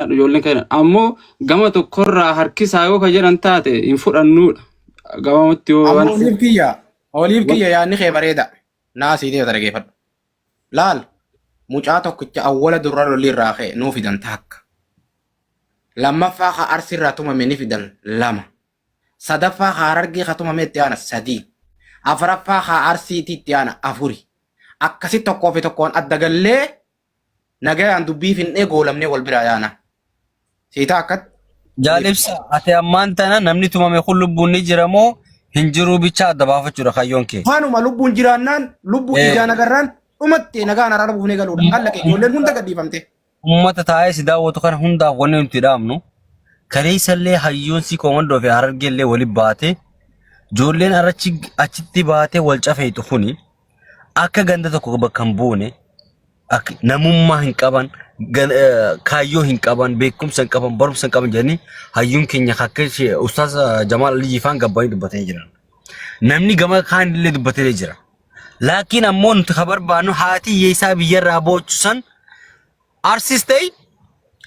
Ijoolleen kana ammoo gama tokkorraa harkisaa yoo ka jedhan taate hin fudhannuudha. Gabaabumatti yoo Amma waan oliif kiyya yaadni kee bareeda. Naa sii ta'e dhaggeeffadhu. Laal, mucaa tokkicha awwala durra lolli irraa ka'e nuu fidan takka. Lammaffaa ka Arsii irraa tumame ni fidan lama. Sadaffaa ka Harargee ka tumame itti aana sadii. Afuraffaa ka Arsiitii itti aana afuri. Akkasi tokkoo fi tokkoon adda gallee nagayaan dubbii finnee goolamnee wal biraa yaana. Siitaa akkatti. Jaal Ibsa, ati ammaan tana namni tumame kun lubbuun ni jira moo hin jiruu bicha adda baafachuudha kaayyoon kee. Kanuma lubbuun jiraannaan lubbuu ijaan agarraan dhumatti nagaan araara buufnee galuudha. Hallaqe ijoolleen hunda gadhiifamte. Uummata taa'ee si daawwatu kana hundaaf wanni nuti dhaamnu, kaleessallee hayyuun si koomandoo fi Harargeellee wali baate, ijoolleen arachi achitti baatee wal cafeetu kuni akka ganda tokko bakka hin buune, akka namummaa hin qaban, kaayyoo hin qaban, beekumsa hin qaban, barumsa hin qaban jedhanii hayyuun keenya akka ishee Ustaaz Jamaal Aliyyii faan gabbaanii dubbatanii jiran. Namni gama kaan illee dubbatee jira. Laakiin ammoo nuti ka barbaannu haati hiyyeessaa biyyarraa boochu san Arsiis ta'e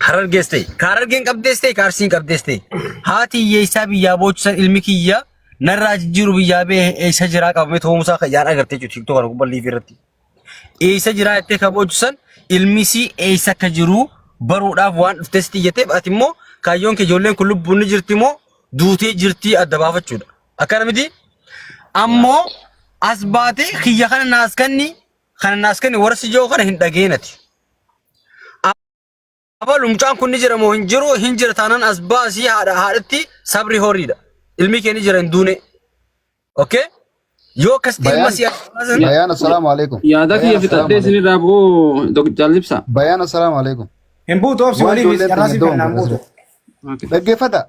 Harargees ta'e, ka Harargeen qabdees ta'e, ka Arsiin qabdees ta'e, haati hiyyeessaa biyyaa boochu san ilmi kiyya narraa jijjiiru biyyaa bee eessa jiraa qabamee ta'uusaa kan yaan agartee jechuudha TikTok kana gubbaa liivii irratti. Eessa jiraa jettee ka boochu san ilmi isii eessa akka jiru baruudhaaf waan dhuftee sitti iyyateef, ati immoo kaayyoon kee ijoolleen kun lubbuun ni jirti moo duutee jirtii adda baafachuudha. Akkana miti? Ammoo as baatee kiyya kana naas kenni, kana naas kenni warra si jiru kana hin dhageenati. Abalu mucaan kun ni jira moo hin jiru? Hin jira taanaan as baasii haadha haadhatti sabri horiidha. Ilmi kee ni jira, hin duune. Okay? Yoo akkasitti ilma Bayaan, si as baasan Bayaan, assalaamu alaikum. Yaada Bayaan, kiyya assalaamu fixadhee alaikum. isinirraa bu'uu Jaal Ibsa. Bayaan, assalaamu alaikum. Hin buutu, obsi Waan waliif ijoolleen carraa teenya siif kennaa hin dogon buutu. asirratti. Okay. Dhaggeeffadha.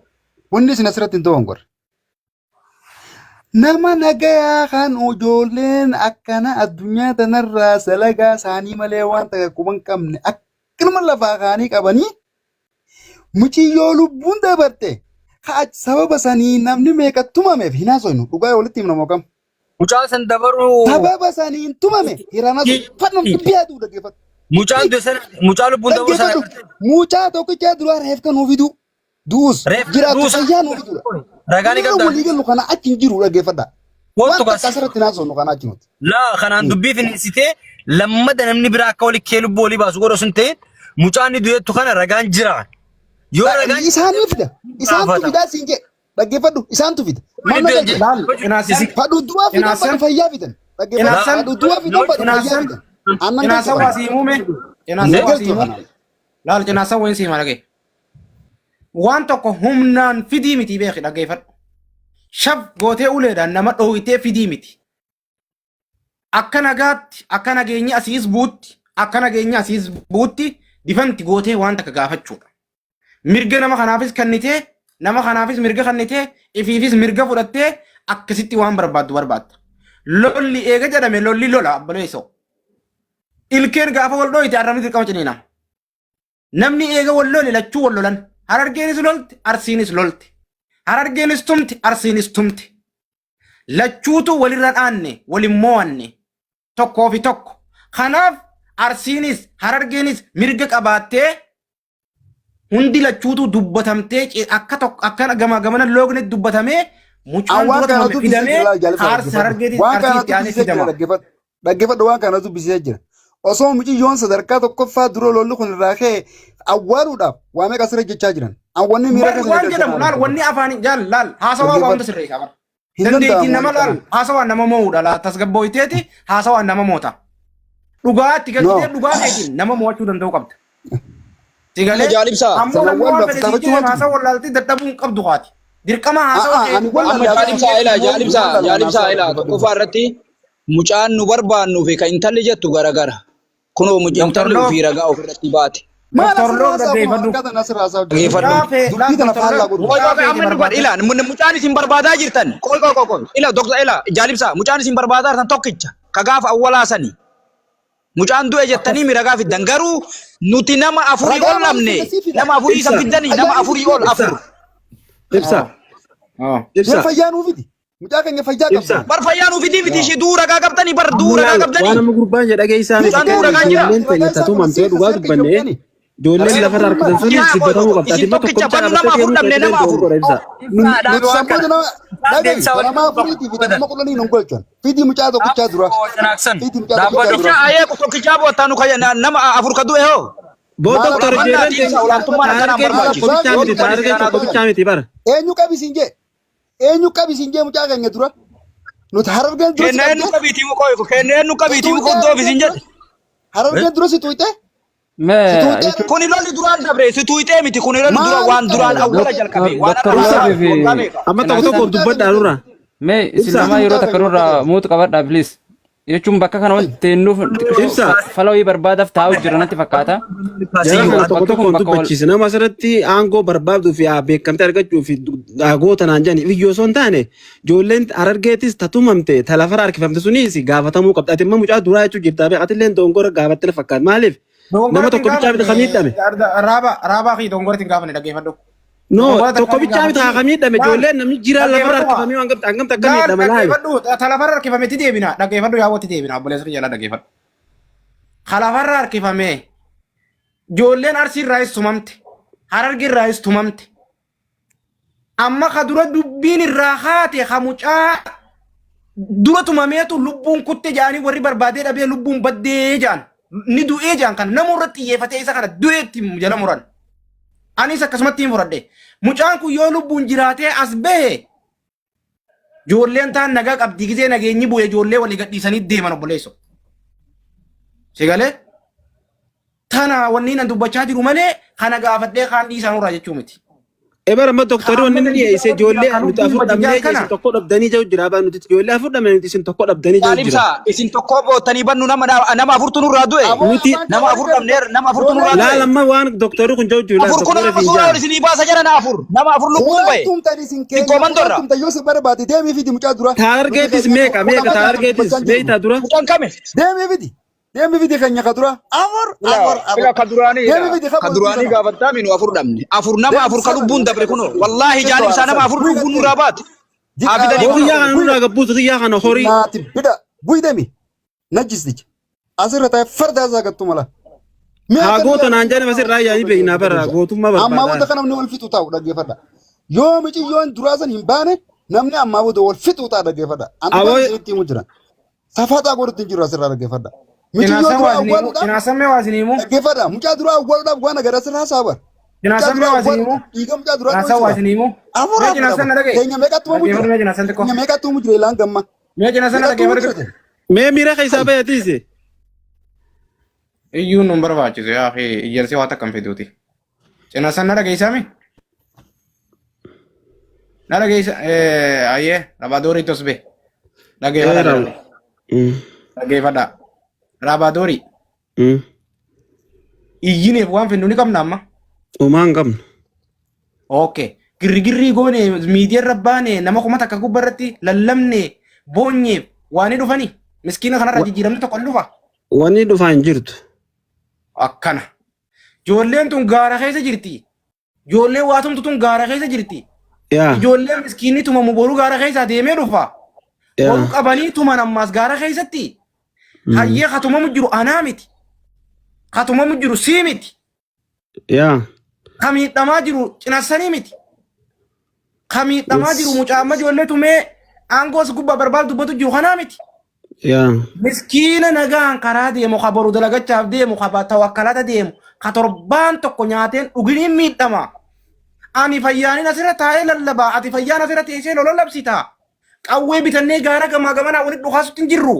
Wanni isin asirratti hin dogongorre. Nama nagayaa kan ijoolleen akkana addunyaa tanarraa salagaa isaanii malee waan takka quban qabne akkanuma lafaa kaanii qabanii muciyyoo lubbuun dabarte haa sababa sanii namni meeqa tumameef hin haasofnu, dhugaa walitti himna moo kam? Mucaa san dabaruu Sababa saniin tumame hiranasu fadhum dubbii aduu dhaggeeffadhu. Mucaan du'e sana, mucaa lubbuun dabaruu sana Dhaggeeffadhu, mucaa tokkichaa duraa reefka nuu fiduu. Du'us Reeffa jiraatu du'us fayyaa nuu fiduudha. Ragaa ni Inni qabdaa? walii gallu kana achi hin jiru, dhaggeeffadha. Kottu Waan kas. takka asirratti naasofnu kana achi nuti. Laa, kanaan dubbii finiinsitee lammada namni biraa akka wali kee lubbuu walii baasu godhu sun ta'e, mucaan ni du'eettu kana ragaan jira. Yoo ragaan Isaanii fida. Isaantu gaafata. fidaa siin jedhe. Dhaggeeffadhu, isaantu fida. Maal na galche? Laal, Qinaasan Fadhu du'aa fidan, Qinaasan fadhu fayyaa fidan. Dhaggeeffadhu. Qinaasan Fadhu du'aa fidan, fadhu fayyaa Qinaasan fidan. Aannan Qinaasan galchu waa kana. sii muume. Hin Qinaasan waa galchu sii kana. muume. Laal, Qinaasan wayin sii malage. Waan tokko humnaan fidii miti, beeki, dhaggeeffadhu. Shaf gootee uleedhaan nama dhooyitee fidii miti. Akka nagaatti, akka nageenyi asiis buutti, akka nageenyi asiis buutti difanti gootee waan takka gaafachuudha. Mirga nama kanaafis kennitee, nama kanaafis mirga kennitee, ifiifis mirga fudhattee akkasitti waan barbaaddu barbaadda. Lolli eega jedhame lolli lola abboleessoo. Ilkeen gaafa wal dhooyite arrabni dirqama ciniina. Namni eega wal lole lachuu wal lolan. Harargeenis lolti, Arsiinis lolti. Harargeenis tumti, Arsiinis tumti. Lachuutu walirra dhaanne, walin mo'anne. Tokkoo fi tokko. Kanaaf Arsiinis Harargeenis mirga qabaattee hundi lachuutu dubbatamtee akka tokko akka gama gamana loogne dubbatamee mucaan Waan dura kana tumame dubbisee fidamee jira jaalladha, Aarsi dhaggeeffadhu. Harargeetis Waan kana Arsii itti aanee dubbisee jira, fidama. dhaggeeffadhu. Dhaggeeffadhu, waan kana dubbisee jira. Osoo mucayyoon sadarkaa tokkoffaa dura lolli kun irraa ka'e awwaaluudhaaf waa meeqa asirra jechaa jiran. Awwanni miira Bar keessa waan galchaa jedhamu jiran. laal, wanni afaan jaal laal haasawaa waa hunda Dhaggeeffadhu. sirreessa bara. Hin Dandeettiin danda'amu nama waan laal kana. haasawaan nama mo'uudha laal, tasgabbooyteeti haasawaan nama moota. Dhugaa itti galchitee No. dhugaa keetiin nama mo'achuu danda'uu qabda. Si galee Jaal Ibsaa. ammoo namni waan Awwaaluudhaaf fedhe sii taphachuu jedhe wanti. haasawa wallaaltee dadhabuu hin qabdu haati. Dirqama haasawa A'aa kee ani dhugaa Amma wallaalee Jaal Ibsaa ilaa, Jaal Ibsaa, wallaalee Jaal Ibsaa ilaa, tokkoffaa irratti mucaan nu barbaannuu fi kan intalli jettu garagara. Kunoo Dr. intalli Love ofii ragaa ofirratti baate. Maal Dr. asirraa Love haasaa kun dhaggeeffadhu. akkaataan asirraa haasaa hojjetu. Dhaggeeffadhu. Mucaa fee laal Dubbii tana Dr. faallaa Love godhu. Qoy mucaa qoy feete amma inni godhe barbaadda. ilaa mucaan isin barbaadaa jirtan. Qoy qoy qoy qoy ila Dr. ila Jaal Ibsaa, mucaan isin barbaadaa jirtan tokkicha ka gaafa awwalaa sani. Mucaan du'e jettanii mi ragaa fiddan, garuu nuti nama afurii Ragaa ol maaliif dhabne, fida sii fida? nama afurii san Ibsa. fiddanii, nama Ajaa'ibni afurii ol fida. afur. Ibsa. Oh. Mee Ibsa. fayyaa nuu fidi. Mucaa keenya fayyaa Ibsa. qabdi. Bar fayyaa nuuf fidii miti, ishii du'uu ragaa qabdanii, bar du'uu Amma ragaa laal qabdanii. waan amma gurbaan jedha dhageessaa miti. Mucaan du'uu ragaan jira. Ijoolleen teenya tatumamtee dhugaa dubbannee Ijoolleen lafarra harkisan sunis Tokkichaa dubbatamuu qabdi. Ati isin immoo tokkicha tokkicha bannu nama qabattee afur deemuu dhabne keetillee nama afur. dogongora ibsa. Nuti sammuutu nama dhagahi nama afuriitii fi nama kudhanii nun golchan. Fidii mucaa tokkichaa dura. Fidii mucaa tokkichaa dura. Tokkichaa ayee tokkichaa boottaa nu kayya nama afur ka du'e hoo. Boo Maal doktor abbaan ijoolleen Mannaa ibsa olaantummaan akkanaan taargee barbaachisu. tokko bichaa Yoo miti dubbate taargee seeraan tokko haa bichaa miti bara. Eenyu qabi siin jee? Eenyu qabi siin jee mucaa keenya dura? Nuti harargeen dura si Kenna eenyu qabdee? qabiitii muqoo kenna eenyu Si qabiitii muqoo tuutee doofi harargeen siin dura? jedhe. Harargeen dura si tuutee? Si Mee tuutee jechuun Kuni lolli duraan dabre si tuutee miti kuni lolli dura maaliif waan duraan qabde? awwala Harargeen jalqabe waan Doktor har'a Loobii haasa'an fi waggaa meeqa. Amma tokko Cinaaksan tokko dubbadhaa nurra. mee isin Ibsa. lamaa Fidii yeroo mucaa takka keenya nurraa dhagahi. muutu qabadhaa please. Jechuun bakka kana wanti teennuuf xiqqishoo Ibsa. fala wayii barbaadaaf taa'u jira natti fakkaata. Jara kana tokko Bakki kun tokkoon bakka wal dubbachiise nama asirratti aangoo barbaaduu fi beekamtii argachuu fi goota naan jedhani iyyoo osoo hin taane ijoolleen harargeetis tatumamte talafarra harkifamte sunis gaafatamuu qabdi. Ati immoo mucaa duraa jechuu jirta beeku atillee dogongora gaafatte na fakkaata maaliif nama Dogongora tokko hin bichaa miti kan miidhame. gaafanne. Raaba raabaa fi dogongora hin gaafanne dhaggeeffadhu. No Dogongora tokko takka hin bichaa miti gaafatin. kan miidhame Laal ijoolleen namni jiraan lafarra dhaggeeffadhu haa. harkifamee hangamta akka Laal miidhama laali. dhaggeeffadhu talafarra harkifametti deebina dhaggeeffadhu yaawwatti deebina obboleessa kiyya laa dhaggeeffadhu. Kalafarra harkifamee ijoolleen arsii irraayis tumamte harargi irraayis tumamte amma ka dura dubbiin irraa haate ka mucaa dura tumameetu lubbuun kutte jedhanii warri barbaadee dhabee lubbuun baddee jedhan ni du'ee jedhan kan nama irratti xiyyeeffatee isa kana du'eetti jala muran. Anis akkasumatti hin fudhadhe. Mucaan kun yoo lubbuun jiraatee as bahe ijoolleen taan nagaa qabdi gizee nageenyi bu'e ijoollee walii gadhiisanii deeman obboleesso. Si galee? Tana wanni nan dubbachaa jiru malee kana gaafadhee kaan dhiisaa nurraa jechuu miti. Ebar amma doktorri wanni Amma inni dhiyeesse ijoollee kan nuti afur lubbuun dhabnee badii kana. isin tokko dhabdanii jiru jira abaa nuti ijoollee afur dhabne nuti isin tokko dhabdanii jiru jira. Ibsa isin tokko boottanii bannu nama nama afurtu nurraa du'e. Aboo Nuti afaan Nama kee afur walitti dhabneer nama afurtu nurraa laal du'e. amma waan doktorri kun jiru jira Afur kun doktorri nama fi suuraa ol jaa. isinii baasa jara na afur nama afur lubbuun Kudhan bahe. tumtan isin keenya Xiqqoo kudhan mandorra. tumtan yoo si barbaade deemii fidi mucaa dura. Nuti Taargeetis keenya meeqa kudhan meeqa mataa taargeetis dubbachaa hin jirru. beektaa dura. Mucaan kame? Deemii fidi. Deemii fidi keenya ka dura. Afur afur Ila afur. ka duraanii ila Deemii fidi ka ka duraanii sana. gaafattaa minu afur dhabne. Afur nama Deemii afur ka sana lubbuun dabre kunoo. Wallaahi Sittoo jaalibsaa nama arsan. afur Bu'i lubbuun gad nurraa deemi. baate. Haa Diqaalaa fidanii Boo kunoo. kiyyaa kana bu'i nurraa gad. gabbuutu kiyyaa kana horii. Naati bida. Bu'i deemi. Najjisticha. Asirra taa'e farda isaa gattu mala. Mee Haa akka goota nuti naan jedhame asirraa yaa'ii beeknaa bara gootummaa Ammaa booda barbaadaa. kan namni wal fixu taa'u dhaggeeffadha. Yoo miciyyoon duraa san hin baane namni ammaa booda wal fixu ta'a dhaggeeffadha. An Aboo dhugaan isinitti himu jira. Safaxaa godhutti hin jiru asirraa dhaggeeffadha. Miciyyoo Cinaasan duraa waa isin himu. awwaaluudhaaf Cinaasan mee waa isin himu. dhaggeeffadha. Mucaa duraa awwaaluudhaaf waan agarra asirraa saabar. Mucaa Cinaasan mee duraa waa isin himu. awwaaluudhaaf dhiiga mucaa duraa Cinaasan waa dho'isuudha. isin himu. Afur Mee afur cinaasan qaba. na dhaga'i. Keenya meeqatti uumu jira? Dhaggeeffadhu mee cinaasan xiqqoo. Keenya meeqatti uumu jira ilaan gamma? Mee cinaasan na Meeqatti uumu dhaggeeffadhu. jira? Mee miira keessaa bayatiise. Iyyuun nun barbaachisu yaa akhi iyyansi waa takka hin fiduuti. Cinaasan na dhageessaami? Na dhageessa ayyee rabaadorii tosbe. Dhaggeeffadha Eera. jedhame. Dhaggeeffadha. Rabaadorii iyyineef waan fennu ni qabna amma. Uumaa hin qabnu. Okay. Girrigirrii goone miidiyaa irra baane nama 1000 gubbaa irratti lallabne boonyeef waan ni dhufani. Miskiina kanarraa jijjiiramni tokko ni dhufa. Wanni dhufaa hin jirtu. Akkana. Ijoolleen tun gaara keessa jirti. Ijoolleen waa tumtu tun gaara keessa jirti. Yaa. Ijoolleen miskiinni tumamu boruu gaara keessaa deemee dhufa. Boruu Yaa. qabanii tuman ammaas gaara keessatti. Hayyee ka tumamu jiru anaa miti. Ka tumamu jiru sii miti. Yaa. Ka miidhamaa jiru cinassanii miti. Ka miidhamaa jiru mucaa amma ijoollee tumee aangoos gubbaa barbaadu dubbatu jiru kanaa miti. Yaa. Miskiina nagaan karaa deemu ka boru dalagachaaf deemu ka tawakkalata deemu ka torbaan tokko nyaateen dhuginiin miidhama. Ani fayyaanin asirra taa'ee lallabaa ati fayyaan asirra teessee lola labsita. Qawwee bitannee gaara gamaa gamanaa walitti dhukaasutti hin jirru.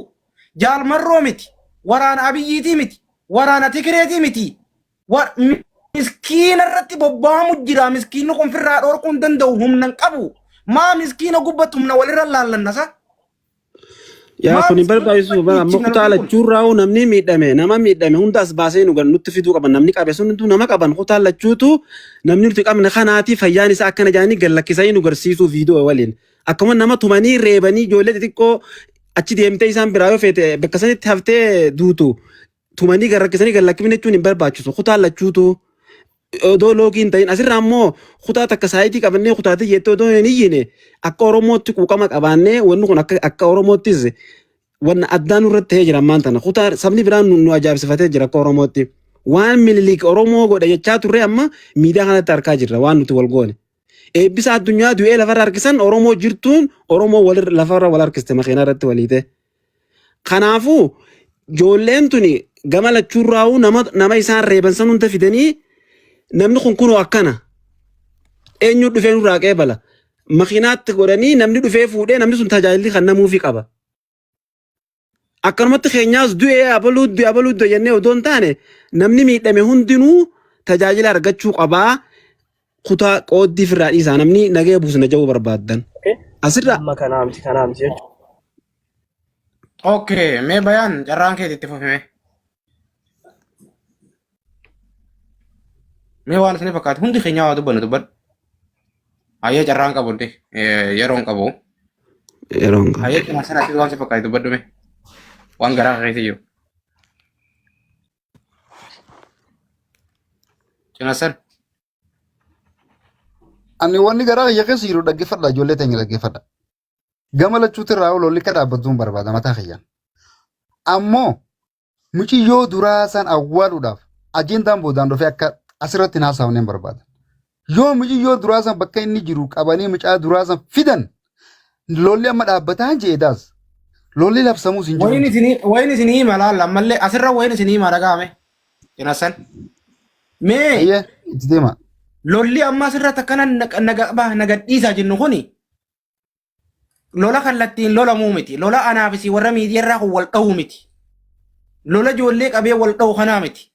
Jaalmarroo miti. Waraana Abiyyiitii miti. Waraana Tikireetii miti. Miskiina irratti bobba'amu jira. Miskiinni kun firraa dhorkuu hin danda'u. Humna hin qabu. Maa miskiina gubbatti humna walirra laallanna sa? Yaa Maa kun hin miskiina barbaachisu gubbatti bara amma dhiichifna kutaa nuti kun? lachuurraa namni miidhame nama miidhame hunda as baasee nu nutti fiduu qaban namni qabe sun hunduu nama qaban kutaa lachuutu namni nuti qabne kanaati fayyaan isaa akkana jedhanii gad lakkisanii nu garsiisuu viidiyoo waliin akkuma nama tumanii reebanii ijoollee xixiqqoo achi deemtee isaan biraa yoo feete bakka sanitti haftee duutu tumanii gad rakkisanii gad lakkifne jechuun hin barbaachisu kutaa lachuutu odoo loogii hin ta'in asirraa immoo kutaa takka saayitii qabannee kutaatii jettee odoo hin iyyine akka Oromootti quuqama qabaannee wanni kun akka akka Oromoottis wanna addaa nurratti ta'ee jira ammaan tana kutaa sabni biraan nu nu ajaa'ibsifatee jira akka Oromootti. Waan Minilik Oromoo godhe jechaa turre amma miidiyaa kanatti arkaa jirra waan nuti wal goone. Eebbisa addunyaa du'ee lafarra harkisan Oromoo jirtuun Oromoo walirra lafarra wal harkiste makiinaa irratti waliite. Kanaafuu ijoolleen tuni gama lachuurraa'uu nama nama isaan reeban san hunda fidanii namni kun kunoo akkana eenyu dhufee nurraa qeebala makiinaatti godhanii namni dhufee fuudhee namni sun tajaajilli kan namuufi qaba. Akkanumatti keenyaas du'ee abaluu du'e abaluu du'e jennee odoo hin taane namni miidhame hundinuu tajaajila argachuu qabaa. Kutaa qooddii firraa dhiisaa namni nagaya buusna ja'uu barbaaddan. Asirraa Amma kanaa miti kanaa miti jechuudha. Okay, mee bayaan carraan keeti itti fufi mee. Mee waan isin fakkaatu hundi keenya waa dubbannu dubbadhu. Hayyee carraan qabu hundi yeroon qabu. Yeroon qabu. Hayyee cinaa sana waan si fakkaatu dubbadhu mee. Waan garaa keessa jiru. Cinaa sana. Ani wanni garaa kiyya keessa jiru dhaggeeffadha ijoollee teenya dhaggeeffadha. Gama lachuutti irraa lolli akka dhaabbatuun barbaada mataa kiyyaan. Ammoo Muciyyoo duraa san awwaaluudhaaf ajendaan boodaan dhufee akka asirratti hin haasa'amne hin barbaada. Yoo muciyyoo duraa san bakka inni jiru qabanii mucaa duraa san fidan lolli amma dhaabbataa hin je'e daas. Lolli labsamuus hin jiru. Wayin isinii wayin isinii hima laalla ammallee asirra wayin isinii hima dhaga'ame. Cinassan. Mee Ayyee itti deema. lolli amma asirratti akkana naga naga gadhiisaa jennu kuni Lola kallattiin lolamuu miti. Lola anaaf isin warra miidiyaarraa kun wal dha'uu miti. Lola ijoollee qabee wal dha'u kanaa miti.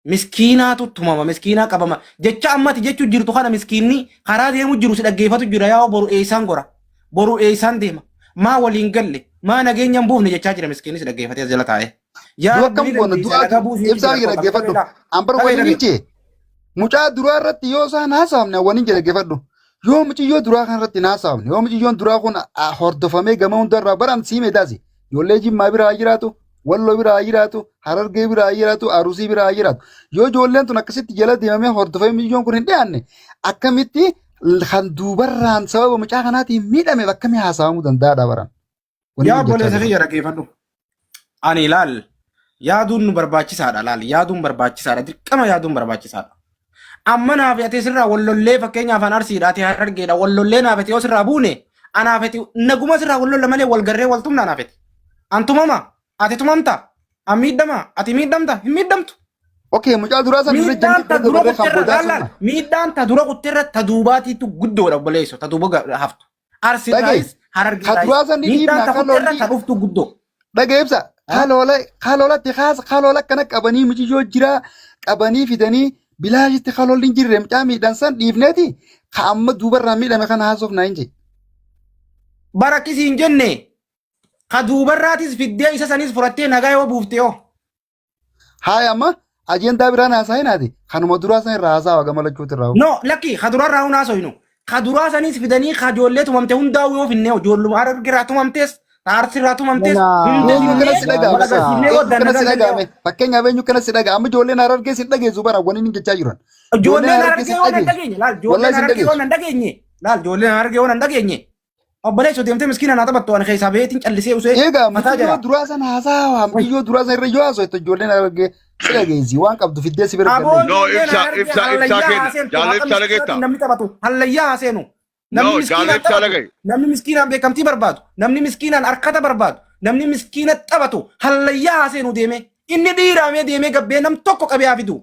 Miskiinaatu tumama, miskiinaa qabama. Jecha ammati jechuu jirtu kana miskiinni karaa deemu jiru si dhaggeeffatu jira yaa boru eessaan gora. Boru eessaan deema. Maa waliin galle, maa nageenya hin buufne jechaa jira miskiinni si dhaggeeffatee as jala taa'ee. Yaa Du'a Rabbi akkam ni goona dandeessa du'a nagaa buusii ibsaa jira kiyya koo dhaggeeffadhu. dhaga'i An bar dhaga'i waliin dhaga'i. jee mucaa duraa irratti yoo isaan haasa'amne waliin jee dhaggeeffadhu. Yoo muciyyoo duraa kan irratti hin haasa'amne yoo muciyyoon duraa kun hordofamee gama hundarraa baran siime taasi. Ijoollee Jimmaa biraa haa jiraatu, Walloo biraa haa jiraatu, Harargee biraa haa jiraatu, Arusii biraa haa jiraatu. Yoo ijoolleen tun akkasitti jala deemamee hordofamee muciyyoon kun hin dhiyaanne akkamitti kan duubarraan sababa mucaa kanaatiin miidhameef akkamii haasa'amuu danda'aadha baran. Wanni Yaa kun jechaa obboleessa jiru. kiyya dhaggeeffadhu. Ani laal yaaduun nu barbaachisaadha laal yaaduun barbaachisaadha dirqama yaaduun barbaachisaadha. Amma naaf ati sirraa wal lollee fakkeenyaaf an arsiidha ati harargeedha wal lollee naaf ati yoo sirraa buune anaaf ati naguma sirraa wal lolla malee wal garree wal tumna anaaf ati. An tumama ati tumamta an miidhama ati miidhamta hin miidhamtu. Okay, mucaa duraa san irra Miidhaan jantii ta bira dura dabarree kan kutterra boodaa laal laal sunna. miidhaan ta dura kutterra ta duubaatiitu guddoodha obboleesso ta duuba haftu. Dhaga'i. Arsiirraayis Ka Harargeerraayis duraa san ni miidhaan dhiibna ta akka kutterra lolli ta dhuftu guddoo. dhaga'i ibsa. Kaloola kaloolatti kaas kaloola akkana qabanii muciyyoo jira qabanii fidanii bilaashitti kaloolli hin jirre mucaa miidhan san dhiifneeti ka amma duubarraa miidhame kana haasofnaa hin jee. Bara akkasii hin jenne ka duubarraatis fiddee isa sanis furattee nagaa yoo buufte yoo. Haaya amma ajendaa biraan haasaa hinaati. Kanuma duraa san irraa haasaa gama lachuuti irraa. No lakki ka durarraa hun haasoynu. Ka duraa sanis fidanii ka ijoollee tumamte hundaa yoo finne ijoolluma Harargeerraa tumamtes Arsiirraa tumamtes hunda Eenyu kana si finnee dhaga'ame? wal agarsiifnee Eenyu hoddan kana si nagaa dhaga'ame? Fakkeenyaaf eenyu kana si dhaga'ame? Amma ijoolleen Harargee si dhageessu bara wanni inni jechaa jiran. Ijoolleen Ijoolleen Harargee Harargee si yoo nan dhageessu. dhageenye laal ijoolleen Wallahi si Harargee yoo dhageessu. nan dhageenye laal ijoolleen Harargee yoo nan dhageenye Obboleessoo deemtee miskiina naa taphattu ani keessaa beetiin callisee usee Egaa mataa mucayyoo jala. duraa san haasaa mucayyoo duraa san irra yoo haasofte ijoolleen Harargee si dhageessi waan qabdu fiddee si bira Aboo galleessi. No, ijoolleen ibsa, Harargee ibsa, ibsa hallayyaa kenna. haaseentu Jaalala haqa ibsaa miskiinaatiin dhageetta. namni taphatu hallayyaa haaseenu. Namni No, jaalala miskiinaan ibsaa taphatu dhaga'i. namni miskiinaan beekamtii barbaadu namni miskiinaan harkata barbaadu namni miskiina taphatu hallayyaa haaseenu deemee inni dhiiraamee deemee gabbee nam tokko qabee haa fidu.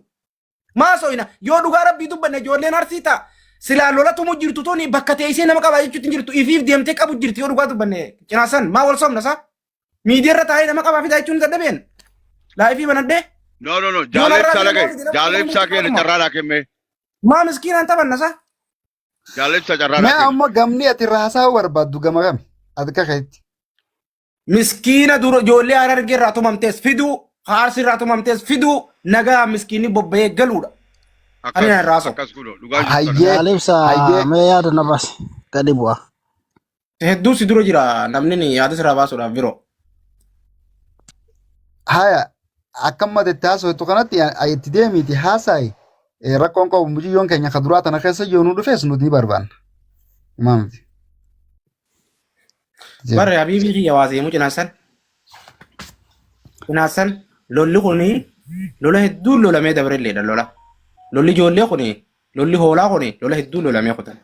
Maa soyna yoo dhugaa rabbii dubbanne ijoolleen arsii ta'a. Silaa lola tumu jirtu tuni bakka teessee nama qabaa jechuutti hin jirtu. Ifiif deemtee qabu jirti yoo dhugaa dubbanne cinaasan maa wal somna saa. Miidiyaa irra taa'ee nama qabaa fidaa jechuun dadhabeen. Laayifii banadhee. No, no, no. Yoo Jaalala narraa ibsaa deemaa dhaga'i. fide nama Jaalala qabuu ibsaa kenna qabuma. carraa naa kenne. Maa miskiinaan taphanna saa. Jaalala ibsaa carraa Mee naa kenne. amma gamni ati irraa haasa'uu barbaaddu gama kami? Ati akka keetti. Miskiina dura ijoollee harargee irraa tumamtees fiduu, arsii irraa tumamtees fiduu nagaa miskiinni bobba'ee galuudha. Ani Akkas, na irraa haasa'u. akkas kunoo dhugaa jirtu kana. Hayyee Jaalibsa hayyee mee yaada na baasi gadi bu'a. Hedduu si dura jira namni ni yaada sirraa baasuudhaaf biroo. haya akkam ati itti haasoftu kanatti itti deemiiti haasa'i. Rakkoon qabu mucayyoon keenya ka duraa tana keessa jiru nu dhufes nuti ni barbaanna. Himaa miti. Jedhe. Barre habiibii kiyya waa seemu cinaassan. Cinaassan lolli kuni Lola hedduun lolamee dabrelleedha lola. Lolli ijoollee kuni lolli hoolaa kuni lola hedduun lolamee kutan.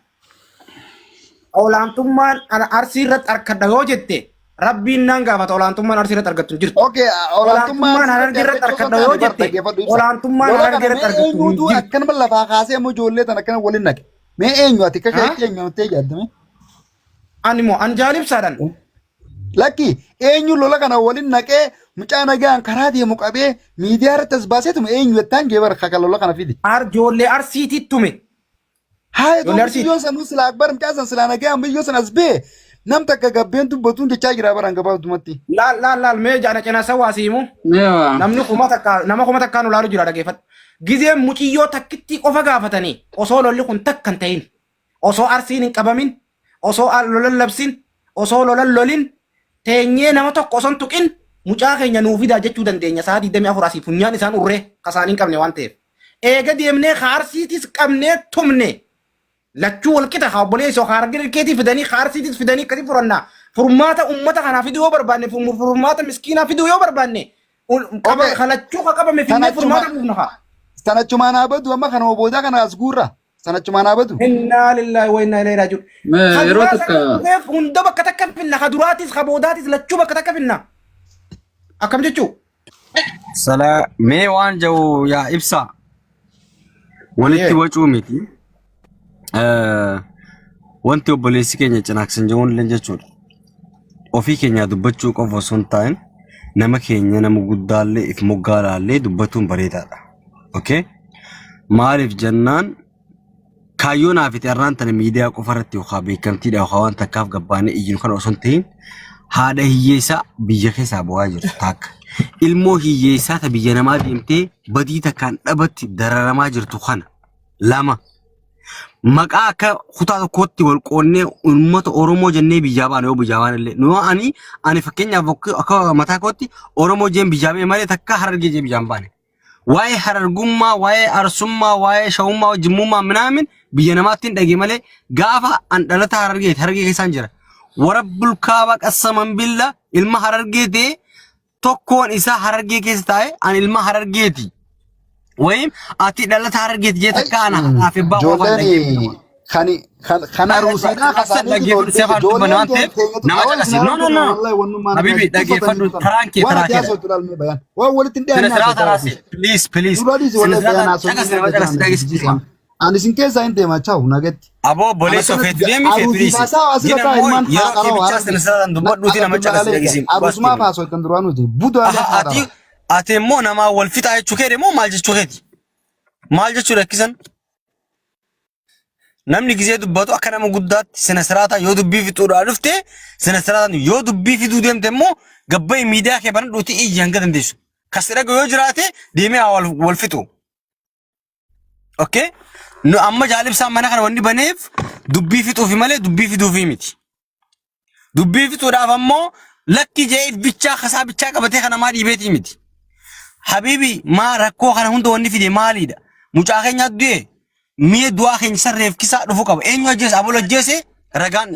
Olaantummaan ana arsii irratti harkadha yoo jette rabbiin naan gaafata olaantummaan arsii irratti argattu hin jirtu. Okay, olaantummaa Olaantummaan arsii harargee irratti irratti argachuu harkadha osoo yoo taane bar jette dhaggeeffadhu ibsa. olaantummaan Lola harargee kana irratti mee argattu hin eenyuutu jirtu. akkanuma lafaa kaasee ammoo ijoollee tana akkana waliin naqe? Mee eenyu ati akka Ha? keetti eenyu jettee yaadda Ani moo an jaalibsaadhaan mee? Lakki eenyu lola kana waliin naqee mucaa nagaan karaa deemu qabee miidiyaa irratti as baaseetuma eenyu jettaan jee bara kaka lola kana fide. ar ijoollee arsiitii tume. Haaya Ijoollee ta'u arsiiti. biyyoon sanuu silaa akbar mucaa san silaa nagaan biyyoo san as bee nam takka gabbeen dubbatuun jechaa jira baraan gabaabdumatti. Laal laal laal mee jaana cinaa sawaa siimu. Meewa. Namni 1000 nama 1000 nu laalu jira dhageeffadhu. Gizeen muciyyoo takkittii qofa gaafatanii osoo lolli kun takka hin ta'in osoo arsiin hin qabamin osoo lolan labsin osoo lolan lolin teenyee nama tokko osoo hin tuqin mucaa keenya nuu fidaa jechuu dandeenya sa'a 24 asii funyaan isaan urree kasaan hin qabne waan ta'eef. Eega deemnee ka arsiitis qabnee tumne lachuu wal qixa haa obboleessoo haa harargee keetii fidanii haa arsiitis fidanii akkasii furannaa furmaata ummata kanaa fiduu yoo barbaanne furmaata miskiinaa fiduu yoo barbaanne qaba Okay. ka lachuu ka qabame finnee Tanachumaan furmaata buufna haa. tanachumaan haa badu amma kana boodaa kana as guurra. Sanachumaan haa badu. Innaa lillaahi wa innaa ilayhi raaji'uun. Mee Ka yeroo duraa takka sana dhufeef hunda bakka takka finna ka duraatis ka boodaatis lachuu bakka takka finna. Akkam jechuu? Sala mee waan jedhu yaa ibsaa walitti Yee. wacuu miti. Wanti obboleessi keenya cinaaksan jedhuun illee jechuudha. Ofii keenyaa dubbachuu qofa osoo hin taane nama keenya nama guddaallee if moggaa laallee dubbatuun bareedaadha. Okay? Maaliif jennaan kaayyoo naaf itti arraan tana miidiyaa qofa irratti yookaan beekamtiidha yookaan waan takkaaf gabbaanee iyyinu kana osoo hin ta'in haadha hiyyeessaa biyya keessaa bu'aa jirtu takka. Ilmoo hiyyeessaa ta biyya namaa deemtee badii takkaan dhabatti dararamaa jirtu kana lama. Maqaa akka kutaa tokkootti wal qoonnee uummata Oromoo jennee biyyaa baana yoo biyyaa baana illee. Nu ani ani fakkeenyaaf akka mataa kootti Oromoo jeen biyyaa ba'e malee takka Harargee jee biyyaan baane. Waa'ee harargummaa, waa'ee arsummaa, waa'ee shawummaa, jimmummaa minaamin biyya namaatti hin dhage malee gaafa an dhalata harargeeti harargee keessaan jira. Warabbul kaaba qassaman billa ilma harargee ta'e tokkoon isaa harargee keessa taa'e an ilma harargeeti. Wayim ati dhalata harargeeti jee takka ana haadhaa fi abbaa qofaan dhagee. Ijoolleen kan kan kan aruusiidhaa Akka kasaanii dhaggeeffadhu seefaan dubbanne waan ta'eef nama caqasi. No no no. Habibi dhaggeeffadhu taraan kee Waan taraa ati keedha. haasoftu ilaalmee bayaan. Waan walitti hin Sina dhiyaanne siraa haasoftaa taraa ofiis. please please. Dura dhiisi Sina wallahi siraa bayaan taraa haasofni caqasi nama irra caqasi jiran dhaggeessi. jijjiisan. Ani isin keessaa hin deema chaawu nagetti. Aboo Ana obboleessa akkanatti feetu deemi feetu aruusiif dhiisi. haasaa asirra Gina ta'a immoo ilmaan yeroo haa kee qaroo bichaa hararge. sina siraan dubbadhuuti nama caqasi dhageessi. Aruusumaaf haasoftan duraan nuti budaalee Aha haa ati qara. ati immoo namaa wal fixaa jechuu kee immoo maal jechuu keeti? Maal jechuu rakkisan? Namni gizee dubbatu akka nama guddaatti sina siraataa yoo dubbii fixuudhaa dhufte sina siraataan yoo dubbii fiduu deemte immoo gabba'i miidiyaa kee banadhuuti iyyi hanga dandeessu. Kasi dhaga yoo jiraate deemee haa wal, wal fixu. Okay? Nu amma jaalibsaan mana kana wanni baneef dubbii fixuufi malee dubbii fiduufi miti. Dubbii fixuudhaaf ammoo lakki je'eef bichaa kasaa bichaa qabatee kan namaa dhiibeetii miti. Habiibi maa rakkoo kana hunda wanni fide maaliidha? Mucaa keenya du'e mi'a du'aa keenya sarreef kisaa dhufu qaba. Eenyu ajjeese? Abul ajjeese ragaan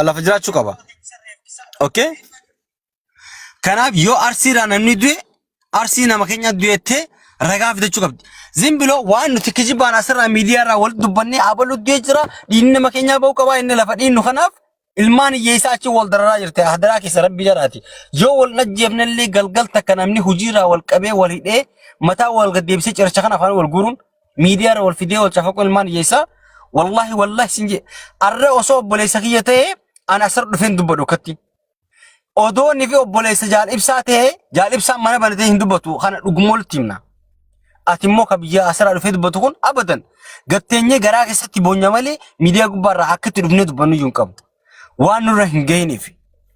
lafa jiraachuu qaba. Okay? Kanaaf yoo arsiirraa namni du'e arsii nama keenya du'ettee ragaa fidachuu qabdi. Zimbiloo waan nuti kijibaan asirraa miidiyaarraa walitti dubbannee abalu du'ee jira dhiigni nama keenyaa ba'uu qabaa inni lafa dhiinnu kanaaf ilmaan hiyyeessaa achi wal dararaa jirte hadaraa keessa rabbi jaraati. Yoo wal ajjeefnellee galgal takka namni hojiirraa wal qabee wal hidhee mataa wal gaddeebisee cirracha kana afaan wal guuruun miidiyaarra wal fidee wal cafaquu ilmaan hiyyeessaa wallaahi wallaahi sin jee arra osoo obboleessa kiyya ta'ee an asirra dhufeen dubbadhu akkatti. Odoo inni fi obboleessa jaal ibsaa ta'e jaal ibsaan mana banatee hin dubbatu kana dhuguma walitti himna. Ati immoo ka biyya asirraa dhufee dubbatu kun abadan gatteenyee garaa keessatti boonya malee miidiyaa gubbaarraa akka itti dhufnee dubbannu iyyuu hin qabnu. Waan nurra hin gahiniif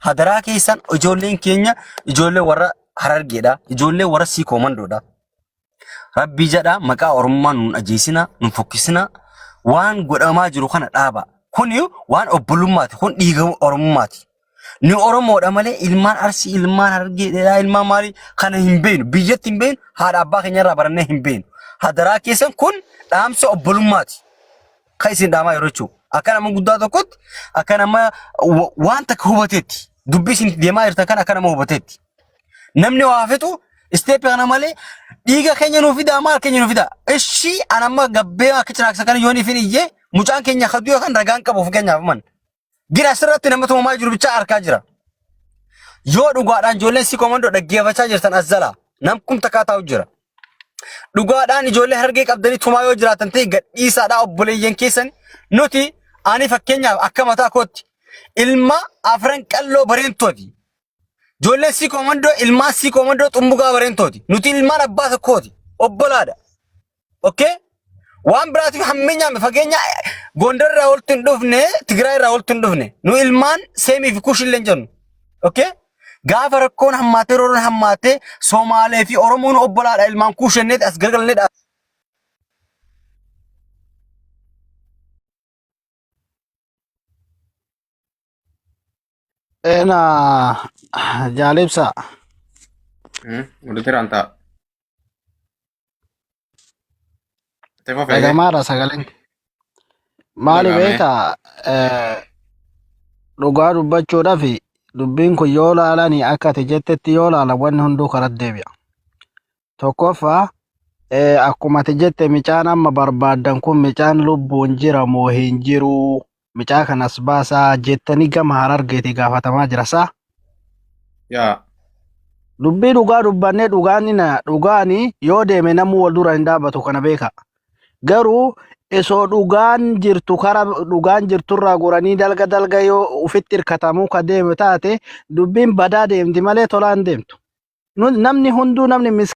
hadaraa keessan ijoolleen keenya ijoollee warra harargeedha ijoollee warra sii koomandoodha. Rabbii jedhaa maqaa Oromummaa nun ajeesinaa, nun fokkisinaa, waan godhamaa jiru kana dhaaba. Kuni waan obbolummaati, kun dhiiga Oromummaati. Nu Oromoodha malee ilmaan Arsii, ilmaan Harargee, dheeraa, ilmaan maalii kana hin beeknu. Biyyatti hin beeknu, haadha abbaa keenya irraa barannee hin beeknu. Hadaraa keessan kun dhaamsa obbolummaati. Kan isin dhaamaa yeroo jechuudha. Akka nama guddaa tokkotti, akka nama waan takka hubateetti, dubbii isin deemaa jirtan kana akka nama hubateetti. Namni waa fixu isteeppi kana malee Dhiiga keenya nuu fidaa maal keenya nuu fidaa. Ishii an amma gabbee akka cinaaksa kana yoon ifin iyyee mucaan keenya kaduu yookaan ragaan qabu fakkeenyaaf man. Gira asirratti nama tumamaa jiru bichaa arkaa jira. Yoo dhugaadhaan ijoolleen si komandoo dhaggeeffachaa jirtan as jalaa nam kum takkaa taa'u jira. Dhugaadhaan ijoollee harargee qabdanii tumaa yoo jiraatan ta'e gadhiisaadhaa obboleeyyan keessan nuti ani fakkeenyaaf akka mataa kootti ilma afran qalloo bareentooti. Ijoolleen sii koomandoo ilmaan sii koomandoo xumbugaa bareentooti. Nuti ilmaan abbaa tokkooti. Obbolaadha. Okay? Waan biraatiif hammeenyaame fageenya Gondar irraa oltu hin dhufne, Tigraay irraa oltu hin dhufne. Nu ilmaan Seemii fi Kush illee hin jennu. Okay? Gaafa rakkoon hammaatee roorroon hammaatee Somaalee fi Oromoon obbolaadha ilmaan Kush jenneeti as garagallee Ena jaalibsa Walitti raantaa. Itti fufee. dhagamaadha sagaleen. Maali Dhaga'ame. beektaa dhugaa dubbachuudhaaf dubbiin kun yoo laalani akka ati jettetti yoo laalan wanni hunduu karaa deebi'a. Tokkoffaa akkuma ati jette micaan amma barbaaddan kun micaan lubbuun jira moo hin jiru micaa kanas baasaa jettanii gama harargeeti gaafatamaa jira saa. Yaa. Dubbii dhugaa dubbannee dhugaan na dhugaani yoo deeme namuu wal dura hin dhaabbatu kana beeka. Garuu osoo dhugaan jirtu kara dhugaan jirturraa goranii dalga dalga yoo ufitti hirkatamuu ka deeme taate dubbiin badaa deemti malee tolaan deemtu. Namni hunduu namni mis